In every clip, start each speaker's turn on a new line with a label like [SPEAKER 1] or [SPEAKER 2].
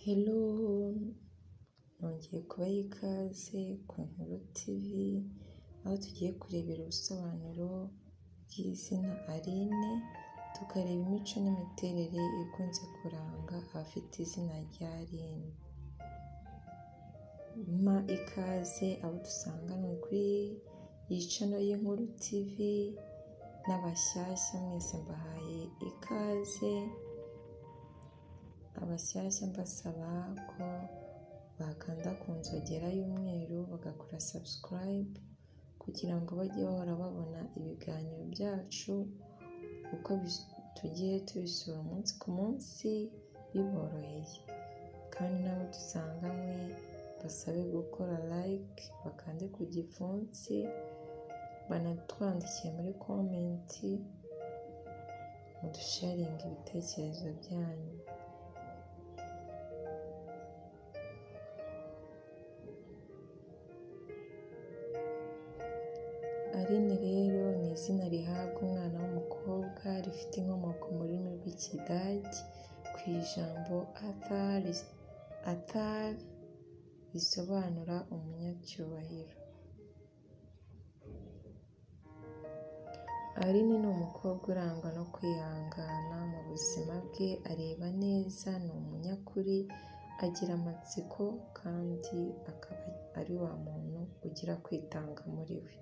[SPEAKER 1] Hello, nongeye kubaha ikaze ku Nkuru TV, aho tugiye kurebera ubusobanuro bw'izina Aline, tukareba imico n'imiterere ikunze kuranga abafite izina rya Aline. Mpa ikaze abo dusanganwe kuri iyi channel y'Inkuru TV n'abashyashya mwese mbahaye ikaze, abashyashya mbasaba ko bakanda ku nzogera y'umweru bagakora subscribe kugira ngo bajye bahora babona ibiganiro byacu uko tugiye tubisura umunsi ku munsi biboroheye. Kandi n'abo dusanganywe basabe gukora like, bakande ku gipfunsi, banatwandikiye muri comment, mudusharinge ibitekerezo byanyu. Aline rero ni izina rihabwa umwana w'umukobwa rifite inkomoko mu rurimi rw'Ikidage ku ijambo Athar risobanura umunyacyubahiro. Aline ni umukobwa urangwa no kwihangana mu buzima bwe, areba neza, ni umunyakuri, agira amatsiko kandi akaba ari wa muntu ugira kwitanga muri we.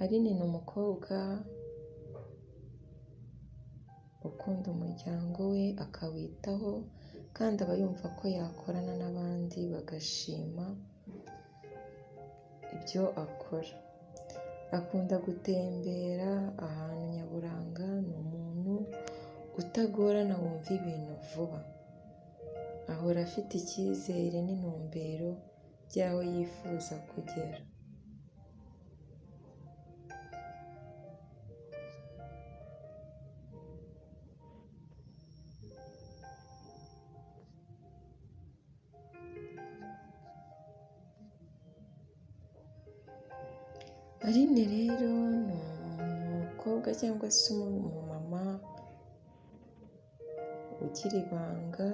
[SPEAKER 1] Aline ni umukobwa ukunda umuryango we akawitaho kandi aba yumva ko yakorana n'abandi bagashima ibyo akora. Akunda gutembera ahantu nyaburanga, ni umuntu utagorana wumva ibintu vuba. Ahora afite icyizere n'intumbero by'aho yifuza kugera. Aline rero ni umukobwa cyangwa se umumama ugira ibanga,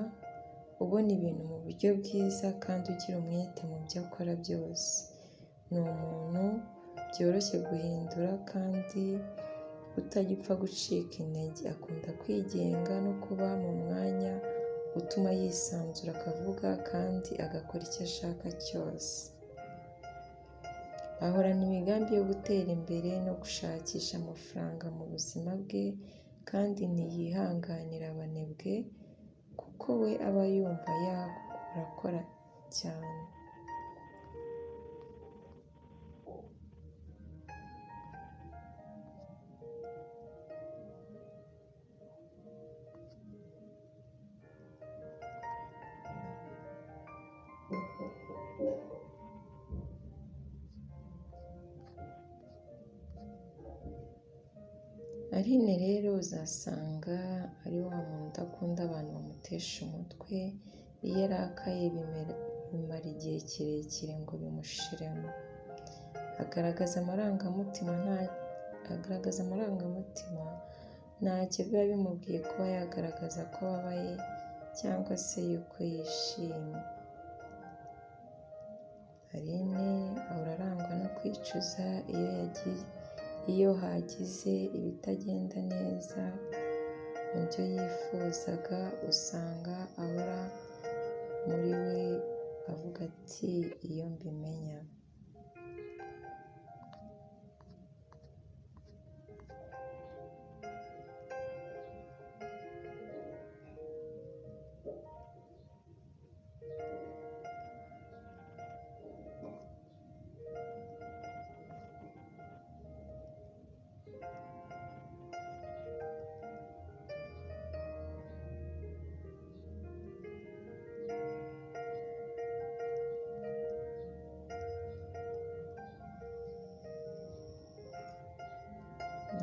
[SPEAKER 1] ubona ibintu mu buryo bwiza kandi ugira umwete mu byo akora byose. Ni umuntu byoroshye guhindura kandi utajya upfa gucika intege. Akunda kwigenga no kuba mu mwanya utuma yisanzura akavuga kandi agakora icyo ashaka cyose. Ahorana imigambi yo gutera imbere no gushakisha amafaranga mu buzima bwe kandi ntiyihanganira abanebwe kuko we aba yumva yakora cyane. Aline rero uzasanga ari wa muntu udakunda abantu bamutesha umutwe, iyo arakaye bimara igihe kirekire ngo bimushiremo. Agaragaza amarangamutima ntacyo biba bimubwiye kuba yagaragaza ko ababaye cyangwa se yuko yishimye. Aline ahora arangwa no kwicuza iyo hagize ibitagenda neza mu byo yifuzaga, usanga ahora muri we avuga ati iyo mbimenya.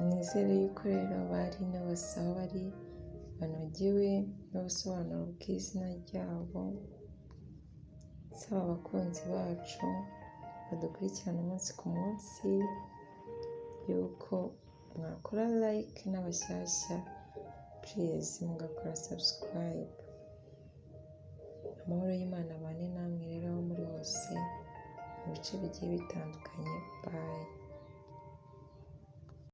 [SPEAKER 1] Nizere yuko rero abari n'abasaba bari banogewe n'ubusobanuro bw'izina ryabo, nsaba abakunzi bacu badukurikirana umunsi ku munsi yuko mwakora like, n'abashyashya please mugakora subscribe. Amahoro y'Imana abane namwe rero aho muri hose mu bice bigiye bitandukanye. Bye.